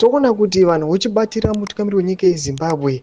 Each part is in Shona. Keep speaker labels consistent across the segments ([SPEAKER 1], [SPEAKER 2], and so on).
[SPEAKER 1] Toona kuti vanhu vochibatira mutungamiri wenyika yeZimbabwe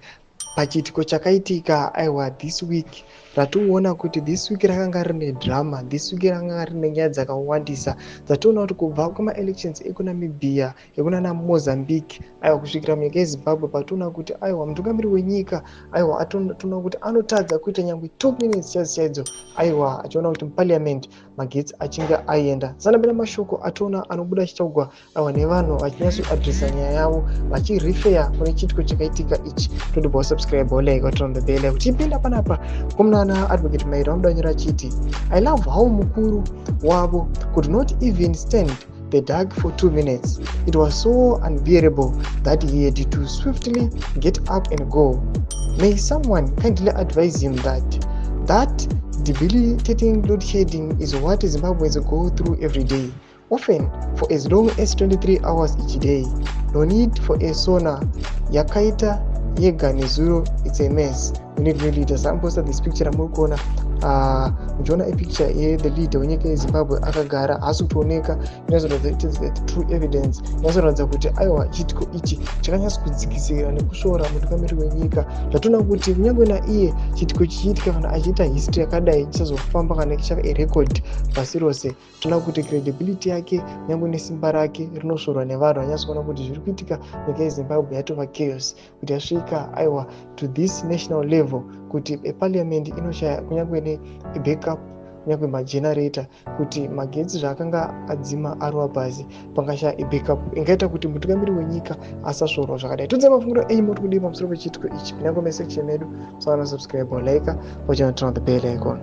[SPEAKER 1] pachiitiko chakaitika, aiwa, this week. Rationa kuti this week rakanga rine drama, this week rakanga rine nyaya dzakawandisa dzationa kuti kubva kumaelections ekuNamibia, ekunana Mozambique, aiwa, kusvikira munyika yeZimbabwe, patoona kuti, aiwa, mutungamiri wenyika, aiwa, atoona kuti anotadza kuita nyangwe 2 minutes chaidzo chaidzo, aiwa, achiona kuti muparliament magetsi achinge aenda. Sanapinda mashoko atoona anobuda achitaugwa, aiwa, nevanhu vachinyatsoadresa nyaya yavo vachirefera kune chiitiko chakaitika ichi. Todibva wasubscribe, walike, waturn the bell kuti ipinda panapa. Komunana Advocate Mairi vanoda nyora achiti, "I love how mukuru wavo could not even stand the dark for 2 minutes. It was so unbearable that he had to swiftly get up and go. May someone kindly advise him that that debilitating load shedding is what Zimbabweans go through every day, often for as long as 23 hours each day. No need for a SONA yakaita yega nezuro. It's a mess. We need new leaders." Amposta this picture ramuri kuona, muchiona ipicture yethe leader wenyika yeZimbabwe akagara, haasi kutooneka. Inozoratidza true evidence, inozoratidza kuti, aiwa, chiitiko ichi chakanyatsa kudzikisira nekusvora mutungamiri wenyika. Zvatoona kuti kunyange naiye chiitiko chichiitika, kana achiita history yakadai, chisazofamba kana chichava arecord pasi rose. Toona kuti credibility yake kunyange nesimba rake rinosvorwa nevanhu. Vanyatsokuona kuti zviri kuitika nyika yeZimbabwe yatova chaos, kuti yasvika, aiwa, to this national level, kuti eparliament inoshaya kunyange nebackup, kunyange magenerator, kuti magetsi zvaakanga adzima arova pasi, pangashaya ibackup ingaita kuti mutungamiri wenyika asasvorwa zvakadai. Tudze mafungiro enyu, muri kudii pamusoro pechiitiko ichi? Pinda comment section medu, musana subscribe, like, wachana turn on the bell icon.